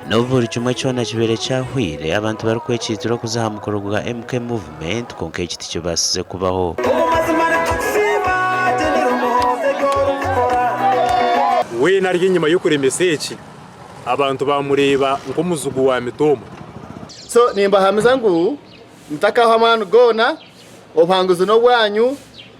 N'obu buri kimwe kyona kibaire kyahweire abantu barikwekiitira okuza aha mukoro gwa MK Movement kwonka eki tikibaasize kubaho. Omu mazima nitukusiima General Muhoozi ebi orikukora. Weena ari enyima y'okuremesa eki, abantu baamureeba nk'omuzigu wa Mitooma. So nimbahamiza ngu mutakahwa amaani goona, obuhanguzi n'obwanyu.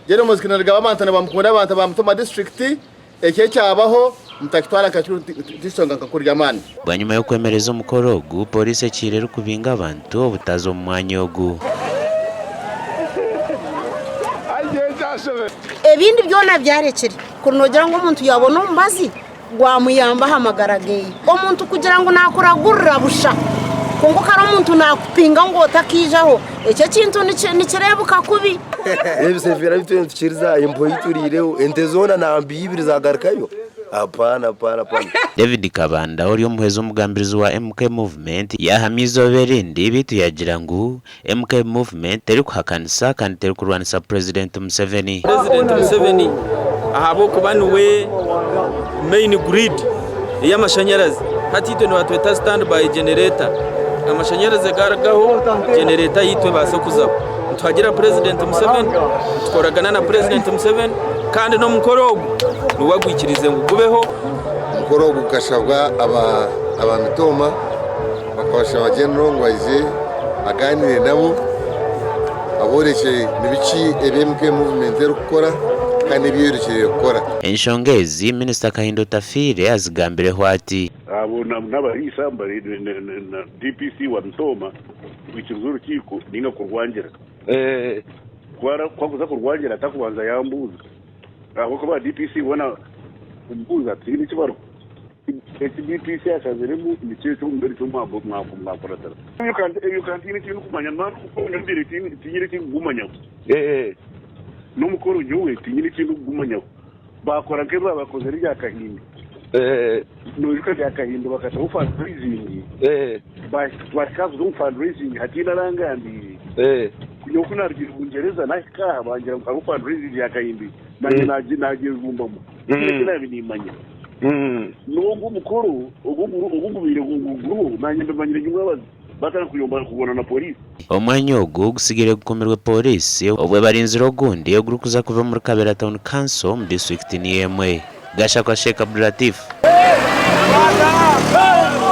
General Muhoozi Kainerugaba abantu nibamukunda abantu ba Mutoma disiturikiti. Ekyo ekyabaho mutakitwara nka kikuru tikishonga nka kurya amaani. Bwanyima y'okwemereza omukoro ogu, Pooriisi ekiire erikubinga abantu obutaza omu mwanya ogu. Ebindi byona byarekire kuri noogira ngu omuntu yaabona omubazi gwamuyamba aha magara ge. Omuntu kugira ngu naakuragurira busha kwonka okare omuntu naakupinga ngu otakaijaho, ekyo ekintu nikireebuka kubi. Ebisefera bitu nitukiriza empuha ei turiireho ente zoona nambi ibiri zagarukayo hapana hapana hapana. David Kabanda ori omuhwezi w'omugambirizi wa MK Movement yaahamya eizooba erindi beitu yaagira ngu MK Movement terikuhakanisa kandi terikurwanisa Purezidenti Museveni. Purezidenti Museveni ahabw'okuba niwe main grid ey'amashanyarazi hati itwe nibatweta stand by generator amashanyarazi garugaho generator yaitu ebaase kuzaho. Nituhagira Purezidenti Museveni, nitukoragana na Purezidenti Museveni kandi n'omukoro ogu niwe agwikiriize ngu gubeho. Omukoro ogu gukashabwa aba Mitooma bakabashaba General ngu aije agaaniire nabo aborekye nibiki ebi MK Movement erikukora kandi n'ebi eyorekyereire kukora. Enshonga ezi, Minisita Kahinda Otafiire azigambireho ati. Abo n'abariisa na DPC wa Mitooma kwikiriza orukiiko nainga kurwangira. Ku arikuza kurwangira atakubanza yambuuza ahabw'okuba DPC boona kumubuuza tihaine eki bari eki DPC ashaziremu nikyo eki nikyo mwakuratira. Ebyo ka ntiine eki ndikumanya naaba tinyine eki ndikugumanyaho. N'omukoro nyowe tinyine eki ndikugumanyaho. Baakora nk'ebi baabakozire ebya Kahindo. Noijuka ebya Kahindo bakataho fundraising, bahika aha kuza omu fundraising hataine arangambiire. Nyowe ku naarugire Bungyereza naahika aha bangira ngu hariho fundraising ya Kahindo naanye naagyejumbamu. Tihaine eki naabaire nimmanya. N'ogu omukoro ogu ogubaire guriho naanye mbimanyire nyimwe Batandika kuyomba kurwana na poriisi. Omwanya ogu gutsigaire gukumirwe Pooriisi obwo barinzire ogundi ogurikuza kuba omuri Kabera Town Council omu disiturikiti niyo emwe. Gashakwa Sheikh Abdulatif.